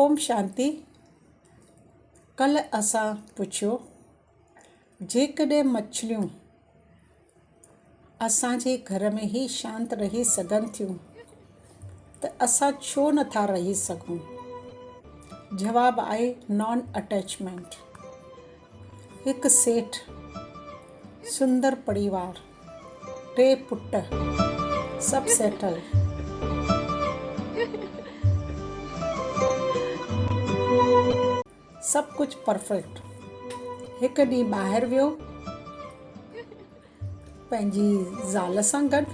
اوم شانتي ڪلهه اسان پڇيو جيڪڏهن مڇليون اسان جي گهر ۾ ئي شانت رهي سگهن ٿيون ته اسان ڇو نٿا رهي سگهون؟ جواب آهي نان اٽيچمينٽ. هڪ سيٺ، سندر پريوار، ٽي پٽ، سڀ سيٽل. سڀ ڪجهه پرفيڪٽ. هڪ ڏينهن ٻاهر ويو پنهنجي زال سان گڏ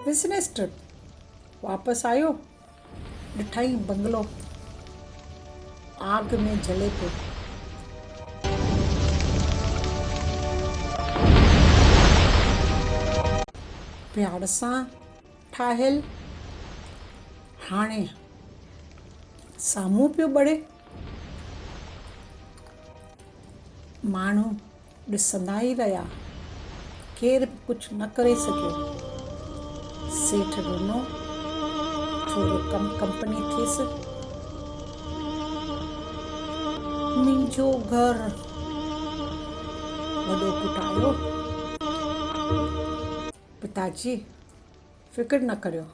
بزنس ٽرپ. واپس آيو ڏٺائين بنگلو آگ ۾ جلي پيو. پيار سان ٺاهيل هاڻي سامهون پيو ٻري. ماڻهو ڏسندا ئي رهيا. ڪير به ڪجهه نه ڪري سگهيو. سيٺ ڏنو، ٿورو ڪم ڪمپني ٿيس. منهنجو گهر. وڏو پٽ آيو. پتاجي، فڪر نه ڪريو.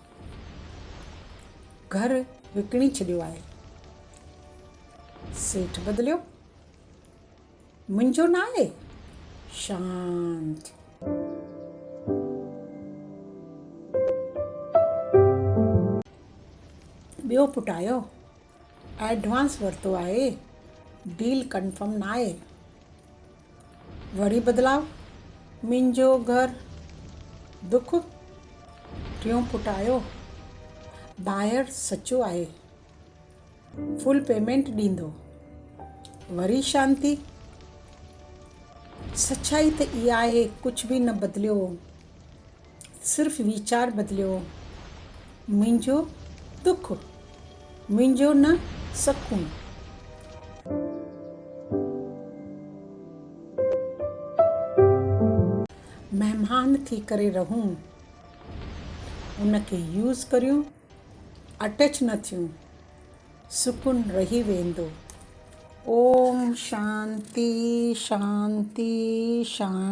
گهر وڪڻي ڇڏيو آهي. سيٺ بدليو. منهنجو ناهي؟ شانت. ٻيو پٽ آيو. ايڊوانس ورتو آهي، ڊيل ڪنفرم ناهي. وري بدلاء. منهنجو گهر. دک. ٽيون پٽ آيو. بائر سچو آهي. فل پيمينٽ ڏيندو. وري شانتي. سچائي ته اها آهي ڪجهه به نه بدليو. صرف ويچار بدليو. منهنجو دک. منهنجو نه سڪون. مهمان ٿي ڪري رهون. ان کي يوز ڪريون. اٽيچ نه ٿيون سڪون رهي ويندو. اوم شانتي شانتي شانتي.